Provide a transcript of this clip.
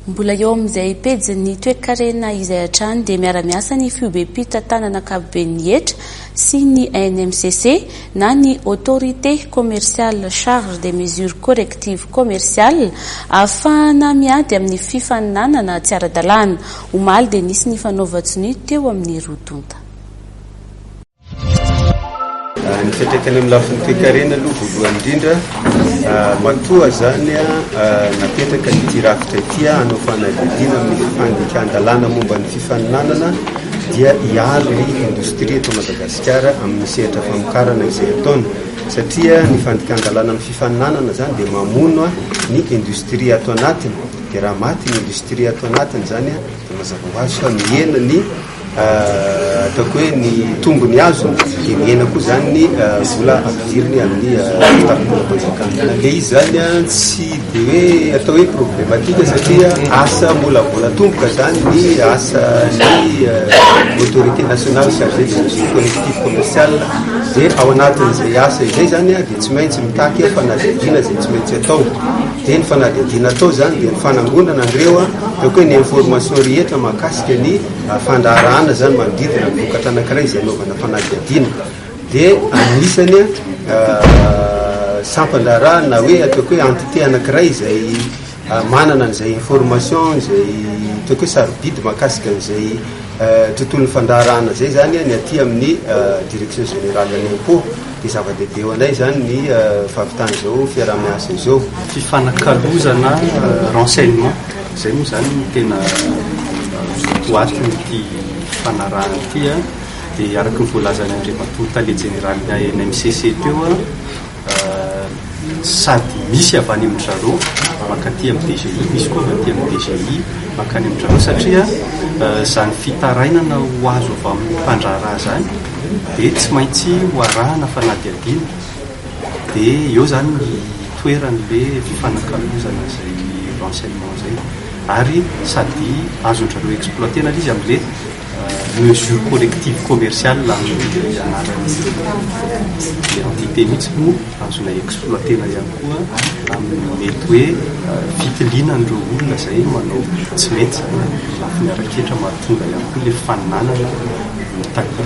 Mbola eo amin'izay pejin'ny toekarena izay hatrany dia miara-miasa ny foibem-pitantanana ankapoben'ny hetra sy ny ANMCC na ny Autorité Commerciale Charge des Mesures Correctives Commerciales ahafahana miady amin'ny fifaninanana tsy ara-dalàna. Omaly dia nisy ny fanaovan-tsonia teo amin'ny roa tonta. Ny fiantraikany amin'ny lafiny toekarena aloha voalohany indrindra, matoa zany napetraka ity rafitra ity hanao fanadihadiana amin'ny fandikan-dalàna momba ny fifaninanana dia hiaro ny indostria eto Madagasikara amin'ny sehatra famokarana izay ataony satria ny fandikan-dalàna amin'ny fifaninanana zany dia mamono ny indostria ato anatiny dia raha maty ny indostria ato anatiny zany dia mazava ho azy fa mihena ny Ataoko hoe ny tombony azony dia mihena koa zany ny vola ampidiriny amin'ny kitapom-bolam-panjakana. Le izy zany tsy de hoe atao hoe problématique satria asa mbola vao natomboka zany ny asan'ny autorité nationale chargée des mesures correctives commerciales dia ao anatin'izay asa izay zany dia tsy maintsy mitaky fanadihadiana izay tsy maintsy atao. Dia ny fanadihadiana atao zany dia ny fanangonana an'ireo ataoko hoe ny information rehetra mahakasika ny fandraharahana zany manodidina ny vokatra anankiray izay anaovana fanadihadiana. Dia anisany sampan-draharaha na hoe ataoko hoe entité anankiray izay manana an'izay information izay ataoko hoe sarobidy mahakasika an'izay tontolon'ny fandraharahana izay zany ny aty amin'ny direction générale ny impôt. Dia zava-dehibe ho anay izany ny fahavitan'izao fiaraha-miasa izao. Fifanakalozana renseignement, izay moa izany no tena votoatin'ity fifanarahana ity. Dia araka ny voalazan'ny Andriamatoa Tale Jeneralin'ny ANMCC teo, sady misy avy any amin-dry zareo mankaty amin'ny DGI, misy koa avy aty amin'ny DGI mankany amin-dry zareo satria izany fitarainana ho azo avy amin'ny mpandraharaha izany dia tsy maintsy ho arahana fanadihadiana dia eo izany ny toeran'ilay fifanakalozana izay renseignement izay ary sady azon-dry zareo exploiter-na ilay izy amin'ilay mesure collective commerciale amin'ny anaran'ny entité mihitsy no azonay exploiter-na ihany koa amin'ny mety hoe fitiliana an'ireo olona izay manao tsy mety izany amin'ny lafiny ara-ketra mahatonga ihany koa ilay fananana mitaky.